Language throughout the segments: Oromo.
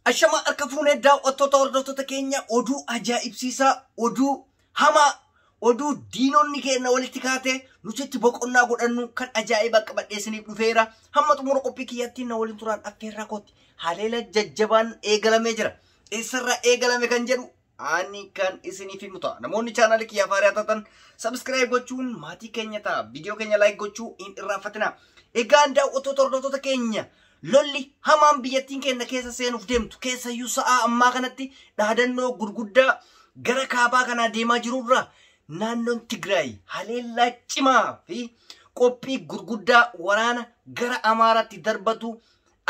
Ashama harka fuunee daawwattoota hordoftoota keenya oduu ajaa'ibsiisaa, oduu hamaa, oduu diinonni keenya walitti kaatee nuti itti boqonnaa godhannu kan ajaa'iba qabadhee isiniif dhufeera. Hamma xumura qophii kiyyaatti na waliin turaan affeerraa kootti. Haleela jajjabaan eegalamee jira. Eessarraa eegalame kan jedhu ani kan isiniif himu ta'a. Namoonni chaanaalii kiyyaaf haaraa taatan subscribe gochuun maatii keenya ta'a. Viidiyoo keenya like gochuu hin irraanfatinaa. Egaan daawwattoota hordoftoota keenya, lolli hamaan biyyattiin keenya keessa seenuuf deemtu keessayyuu sa'aa ammaa kanatti dhaadannoo gurguddaa gara kaabaa kanaa deemaa jirurraa naannoon Tigraay haleellaa cimaa fi qophii gurguddaa waraana gara Amaaraatti darbatu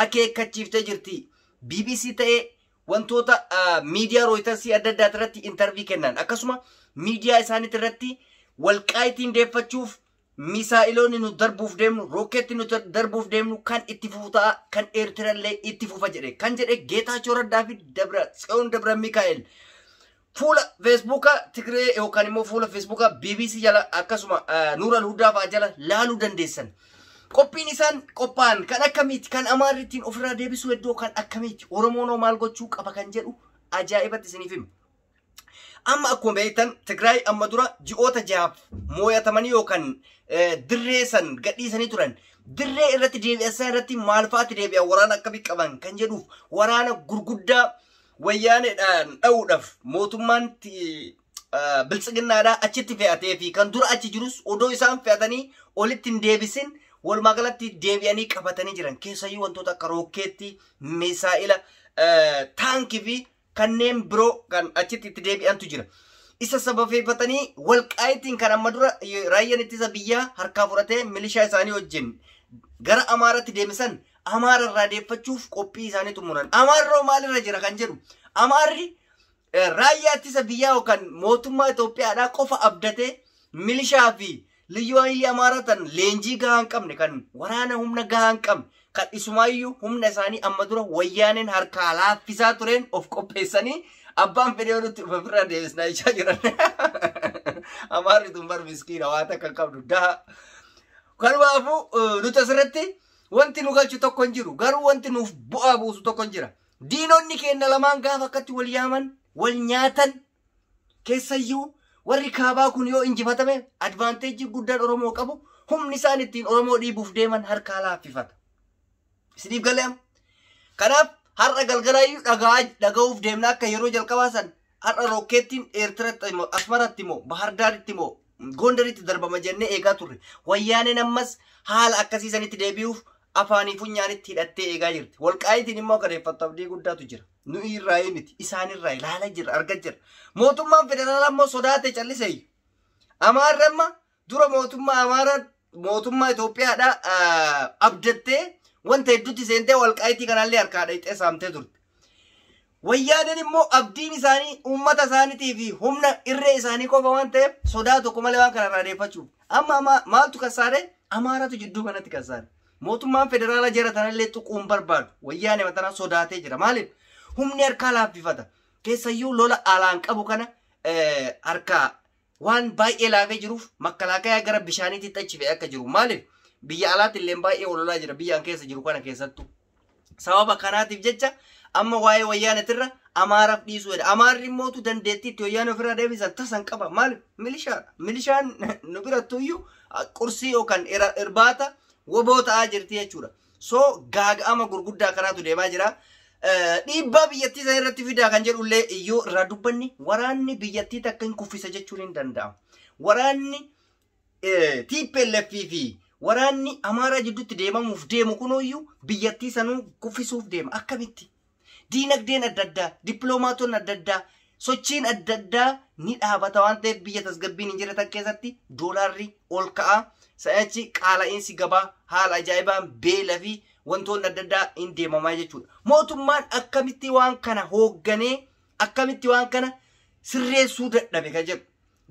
akeekkachiiftee jirti. BBC ta'ee wantoota miidiyaa Rooyitarsii adda addaa irratti interview kennan, akkasuma miidiyaa isaaniitti irratti walqaayitiin deeffachuuf misaa'iloonni nu darbuuf deemnu, rookeetti nu darbuuf deemnu kan itti fufu ta'a, kan Eertirallee itti fufa jedhe kan jedhe Geetaachoo Raddaa fi Dabra Tsiyoon Dabra Mikaa'el fuula Feesbuuka Tigree yookaan immoo fuula Feesbuuka BBC jala akkasuma Nuur Al-Hudaa fa'aa jala laaluu dandeessan. Qophiin isaan qophaa'an kan akkamiiti? Kan Amaarri ittiin ofirraa deebisuu hedduu kan akkamiiti? Oromoon maal gochuu qaba kan jedhu ajaa'ibatti isiniif hima. Amma akkuma beektan Tigraay amma dura ji'oota 6 moo'atamanii yookaan dirree san gadhiisanii turan. Dirree irratti deebi'an irratti maal fa'aatti deebi'an, waraana akkamii qaban kan jedhuuf waraana gurguddaa wayyaaneedhaan dha'uudhaaf mootummaan biltsiginnaadhaa achitti fe'atee fi kan dura achi jirus odoo isaan fe'atanii olitti hin deebisin walumaa galatti deebi'anii qabatanii jiran. Keessayyuu wantoota akka rookeetti, misaa'ila, taankii fi kanneen biroo kan achitti itti deebi'antu jira. Isa sababeeffatanii walqaayitiin kan amma dura raayyaan ittisa biyyaa harkaa fudhatee milishaa isaanii wajjin gara Amaaraatti deemisan Amaara irraa deeffachuuf qophii isaanii xumuran. Amaarroo maalirra jira kan jedhu, Amaarri raayyaa ittisa biyyaa yookaan mootummaa Itoophiyaadhaa qofa abdatee milishaa fi liyyuu haayilii Amaaraa tan leenjii gahaa hin qabne, kan waraana humna gahaa hin qabne, kan isumaayyuu humna isaanii amma dura wayyaaneen harkaa laaffisaa tureen of qopheessanii abbaan fedhee nutti ofirraa deebisnaa jechaa jiran. Amaarri tun bar miskiina, waan takka hin qabdu daha. Kanumaafuu nuti asirratti wanti nu galchu tokko hin jiru, garuu wanti nuuf bu'aa buusu tokko hin jira. Diinonni keenya lamaan gaafa akkatti wal yaaman wal nyaatan, keessayyuu warri kaabaa kun yoo injifatame, advantage guddaan Oromoo qabu humni isaan ittiin Oromoo dhiibuuf deeman harkaa laaffifata. Isiniif galee? Kanaaf har'a galgalaayyuu dhaga'uuf deemna akka yeroo jalqabaa san har'a rookeettiin Eertiratti immoo, Asmaratti immoo, Bahardaaritti immoo, Gondaritti darbama jennee eegaa turre. Wayyaaneen ammas haala akkasii sanitti deebi'uuf afaanii funyaanitti hidhattee eegaa jirti. Walqaayitiin immoo kadeeffattu abdii guddaatu jira. Nu irraa miti, isaanirraa ilaalaa jira, argaa jira. Mootummaan federaalaa immoo sodaate callisee. Amaarri amma dura mootummaa Amaaraa mootummaa Itoophiyaadhaa abdattee wanta hedduutti seentee walqaayitii kanallee harkaa dhayxee saamtee turte. Wayyaaneen immoo abdiin isaanii uummata isaaniitii fi humna irree isaanii qofa waan ta'eef sodaa tokko malee waan kana irraa deeffachuuf. Amma maaltu kassaare? Amaaratu jidduu kanatti kassaare. Mootummaan federaalaa jara tanallee tuquu hin barbaadu. Wayyaanee matanaa sodaatee jira. Maaliif? Humni harkaa laaffifata. Keessayyuu lola alaan qabu kana harkaa waan baay'ee laafee jiruuf makkalaakayaa gara bishaaniitti achi fe'ee akka jiru. Maaliif? Biyya alaatti illee baay'ee ololaa jira biyyaan keessa jiru kana keessattuu. Sababa kanaatiif jecha amma waa'ee wayyaanetirra Amaaraaf dhiisuu jedha. Amaarri immootu dandeettii itti wayyaane ofirraa deebisan tasan qaba. Maaliif? Milishaadha. Milishaan nu birattu iyyuu qursii yookaan irbaata woboo ta'aa jirti jechuudha. So gaaga'ama gurguddaa kanaatu deemaa jira. Dhiibbaa biyyattii sana irratti fidaa kan jedhullee iyyuu irraa dubbanni, waraanni biyyattii takka hin kuffisa jechuun hin danda'amu. Waraanni TPLF fi waraanni Amaaraa jidduutti deemamuuf deemu kunuyyuu biyyattii sanuu kuffisuuf deema. Akkamitti? Diinagdeen adda addaa, dippiloomaatonni adda addaa, sochiin adda addaa ni dhaabata waan ta'eef biyya tasgabbiin hin jirre keessatti doolaarri ol ka'a. Sa'achi qaala'iinsi gabaa haala ajaa'ibaan, beela fi wantoonni adda addaa hin deemamaa jechuudha. Mootummaan akkamitti waan kana hoogganee akkamitti waan kana sirreessuu dadhabe kan jedhu.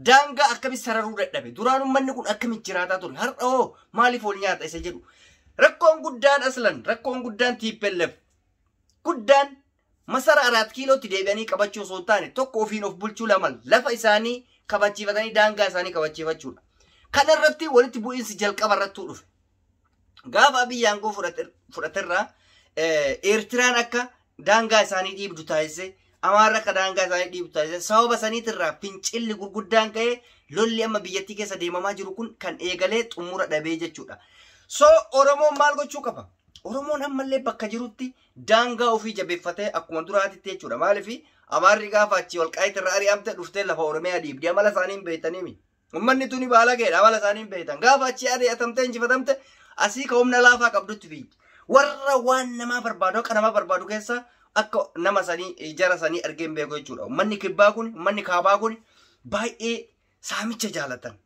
Daangaa akkamitti sararuu dadhabe? Duraan uummanni kun akkamitti jiraataa ture? Har'a hoo maaliif ol nyaata isa jedhu. Rakkoon guddaan aslan, rakkoon guddaan TPLF guddaan masara Araat Kiilootti deebi'anii qabachuu osoo hin taane, tokko ofiin of bulchuu, lama lafa isaanii kabachiifatanii daangaa isaanii kabachiifachuudha. Kana irratti walitti bu'iinsi jalqaba irrattuu dhufe. Gaafa Abiyyi aangoo fudhaterraa Eertiraan akka daangaa isaanii dhiibdu taasise. Amaarri akka daangaa isaanii dhiibdu taasise. Sababa saniitirraa fincilli gurguddaan ka'ee lolli amma biyyattii keessa deemamaa jiru kun kan eegalee xumura dhabee jechuudha. So Oromoon maal gochuu qaba? Oromoon ammallee bakka jirutti daangaa ofii jabeeffatee akkuma duraatitti jechuudha. Maaliif Amaarri gaafa achii Walqaayiit irraa ari'amte dhuftee lafa Oromiyaa dhiibdi. Amala isaanii hin beektaniimi. Uummanni tuni baala ga'eedha. Amala isaanii hin beektan. Gaafa achii ari'atamtee injifatamte asii ka humna laafaa qabdutti fiigdi. Warra waan namaa barbaadu akka namaa barbaadu keessa akka nama sanii jara sanii argee hin beeku jechuudha. Uummanni kibbaa kun, uummanni kaabaa kun baay'ee saamicha jaalatan.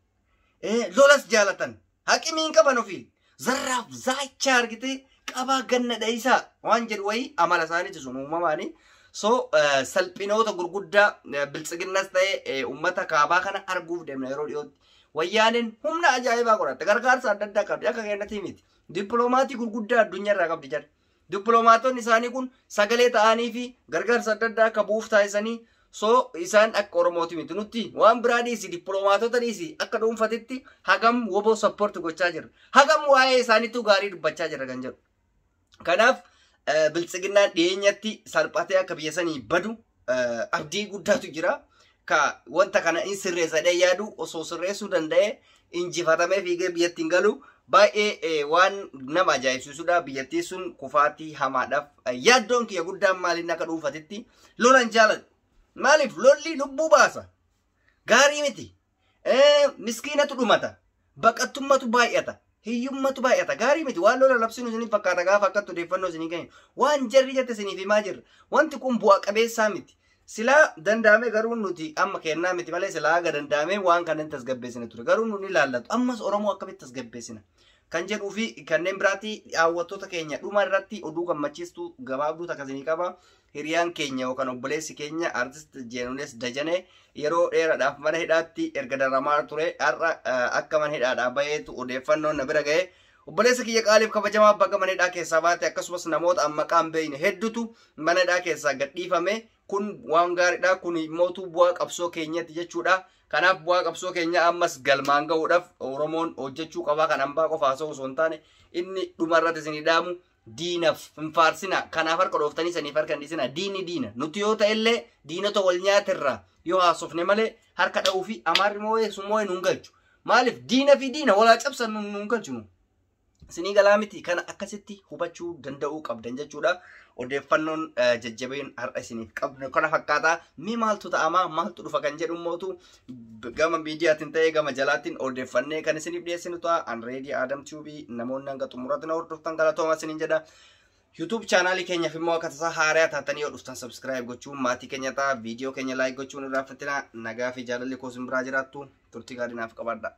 Lolas jaalatan. Haqimii hin qaban ofii. Zarraaf zaachaa argitee qabaa ganna dha'isaa waan jedhu wayii amala isaaniiti sun uumamaani. So salphinoota gurguddaa biltsiginnas ta'e uummata kaabaa kana arguuf deemna yeroo dhiyootti. Wayyaaneen humna ajaa'ibaa godhatte, gargaarsa adda addaa qabdi, akka keenyatti miti. Dippiloomatii gurguddaa addunyaarraa qabdi jedha. Dippiloomaatonni isaanii kun sagalee ta'anii fi gargaarsa adda addaa akka bu'uuf taasisanii. So isaan akka Oromooti miti, nutti waan biraa dhiisi, dippiloomaatota dhiisi, akka dhuunfatitti hagam woboo support gochaa jirra. Hagam waa'ee isaaniitu gaarii dubbachaa jira kan jedhu. Kanaaf biltsiginnaan dhiyeenyatti salphatee akka biyya sanii badu abdii guddaatu jira. Ka wanta kana in sirreessa jedhee yaadu osoo sirreessuu danda'ee injifatamee fiigee biyyatti hin galu. Baay'ee waan nama ajaa'ibsiisudha. Biyyattii sun kufaatii hamaadhaaf yaaddoon kiyya guddaan maaliin akka dhuunfatitti lolan jaaladhu. Maaliif lolli lubbuu baasa? Gaarii miti. Miskiinatu dhumata. Baqattummatu baay'ata. Hiyyummatu baay'ata. Gaarii miti. Waan lola labsinu isiniif fakkaata gaafa akkatti odeeffannoo isinii kennu. Waan jarri jette isiniif himaa jirra. Wanti kun bu'a qabeessaa miti. Silaa danda'ame garuu nuti amma kennaa miti malee silaa haga danda'ame waan kanneen tasgabbeessina ture. Garuu nuni ilaallatu. Ammas Oromoo akkamitti tasgabbeessina? Kan jedhuu fi kanneen biraatti daawwattoota keenya dhuma irratti oduu gammachiistuu gabaabduu takka isinii qaba. Hiriyaan keenya yookaan obboleessi keenya Artist Jeenunes Dajanee yeroo dheeraadhaaf mana hidhaatti erga daramaa ture har'a akka mana hidhaadhaa baheetu odeeffannoon na bira ga'e. Obboleessa kiyya qaaliif kabajamaa bakka mana hidhaa keessaa baate, akkasumas namoota amma maqaan beekne hedduutu mana hidhaa keessaa gadhiifame. Kun waan gaariidha. Kun immootu bu'aa qabsoo keenyatti jechuudha. Kanaaf bu'aa qabsoo keenya ammas galmaan gahuudhaaf Oromoon hojjechuu qabaa. Kan hambaa qofa haasa'u osoo hin taane inni dhumarratti isinii dhaamu diinaaf hin faarsina. Kanaaf harka dhooftanii saniif harka hin dhiisina. Diinni diina. Nuti yoo ta'ellee diinota wal nyaatirraa yoo haasofne malee harka dha'uu fi amaarri moo'ee sun moo'ee nuun galchu. Maaliif diina fi diina walaa cabsan nuun galchu nu. Isinii galaa miti, kana akkasitti hubachuu danda'uu qabdan jechuudha. Odeeffannoon jajjabeen har'a isiniif qabnu kana fakkaata. Mi maaltu ta'amaa maaltu dhufa kan jedhu mootu gama miidiyaatiin ta'ee gama jalaatiin odeeffannee kan isiniif dhiyeessinu ta'a. Anreedii Adam Tube namoonni hanga xumuraatti na hordoftan galatooma isiniin jedha. YouTube chaanaalii keenyaaf immoo akka tasaa haaraa taatanii yoo dhuftan subscribe gochuun maatii keenya ta'a. Viidiyoo keenya like gochuun irraanfatina. Nagaa fi jaalalli koo isin biraa jiraattu, turtii gaarii naaf qabaadha.